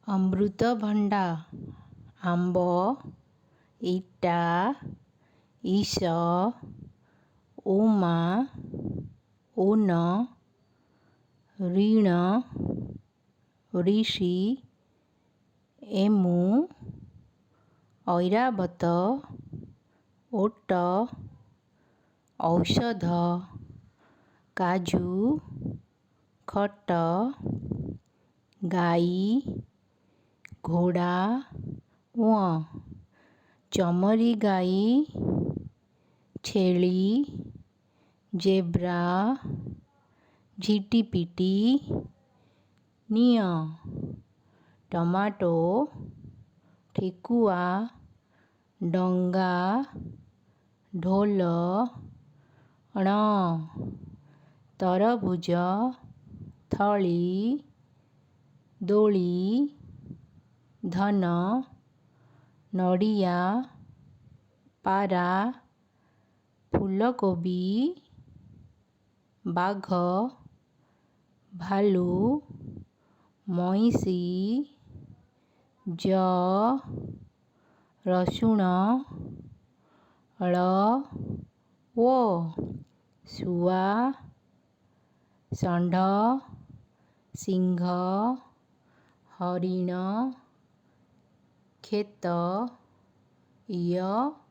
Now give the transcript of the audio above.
ଅମୃତଭଣ୍ଡା, ଆମ୍ବ, ଇଟା, ଇସ, ଉମା, ଉନ, ଋଣ, ଋଷି, ଏମୁ, ଐରାବତ, ଓଟ, ଔଷଧ, କାଜୁ, ଖଟ, ଗାଈ, ଘୋଡ଼ା, ଉଁ, ଚମରୀ ଗାଈ, ଛେଳି, ଜେବ୍ରା, ଝିଟିପିଟି, ନିଅ, ଟମାଟୋ, ଠେକୁଆ, ଡଙ୍ଗା, ଢୋଲ, ଣ, ତରଭୁଜ, ଥଳି, ଦୋଳି, ଧନ, ନଡ଼ିଆ, ପାରା, ଫୁଲକୋବି, ବାଘ, ଭାଲୁ, ମଇଁଷି, ଜ, ରସୁଣ, ଳ, ଓ, ଶୁଆ, ଷଣ୍ଢ, ସିଂହ, ହରିଣ, କ୍ଷେତ, ୟ।